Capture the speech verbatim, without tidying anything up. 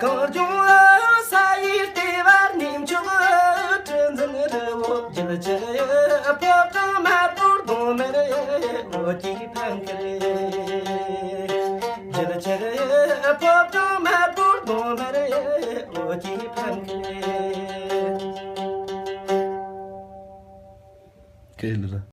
གངས་ལྗོངས་ས་ཡི་ལྟེ་བར་ནུབ་ཕྱོགས་གྲུ་འཛིན་རི་བོ། རྒྱུད་ཆེ་ཕོ་བྲང་དམར་པོ་གདོང་དམར་འོད་ཀྱི་འཕང་ཁ་ལས། རྒྱུད་ཆེ་ཕོ་བྲང་དམར་པོ་གདོང་དམར་འོད་ཀྱི་འཕང་ཁ་ལས། ཁས་ལེན།